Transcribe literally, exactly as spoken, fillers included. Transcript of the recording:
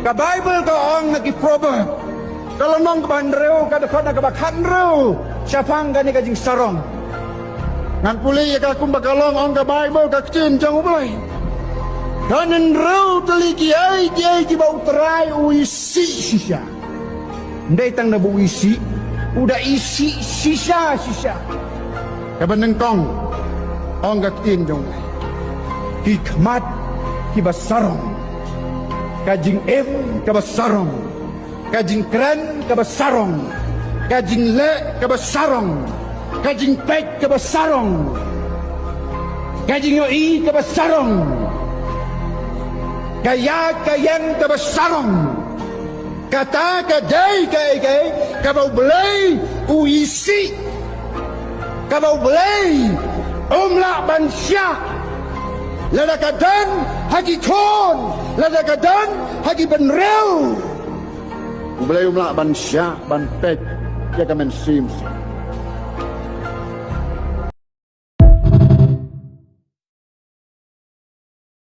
Ka Baibl ka ong na ki Proverb, ka lynnong kaba hynriew, ka dkhot na kaba khathynriew, shaphang kane ka jingsarong. Ngan pule ïa ka kumba ka long, ong ka Baibl, ka ktien jong U Blei: Kan hynriew tylli kiei kiei kiba U Trai u isih shisha. Ym dei tang na ba u isih, u da isih shisha shisha. Kaba nyngkong, ong ka ktien jong U Blei, ki khmat kiba sarong, ka jingim kaba sarong, ka jingkren kaba sarong, ka jingleh kaba sarong, ka jingpeit kaba sarong, ka jingïohi kaba sarong, ka ïaid ka ïeng kaba sarong. Kata ka dei kaei kaei kaba U Blei u isih, kaba U Blei um lah ban shah. Lada ka don ha ki khun, lada ka don ha ki bynriew, U Blei um lah ban shah ban peit ïa ka mynsiem.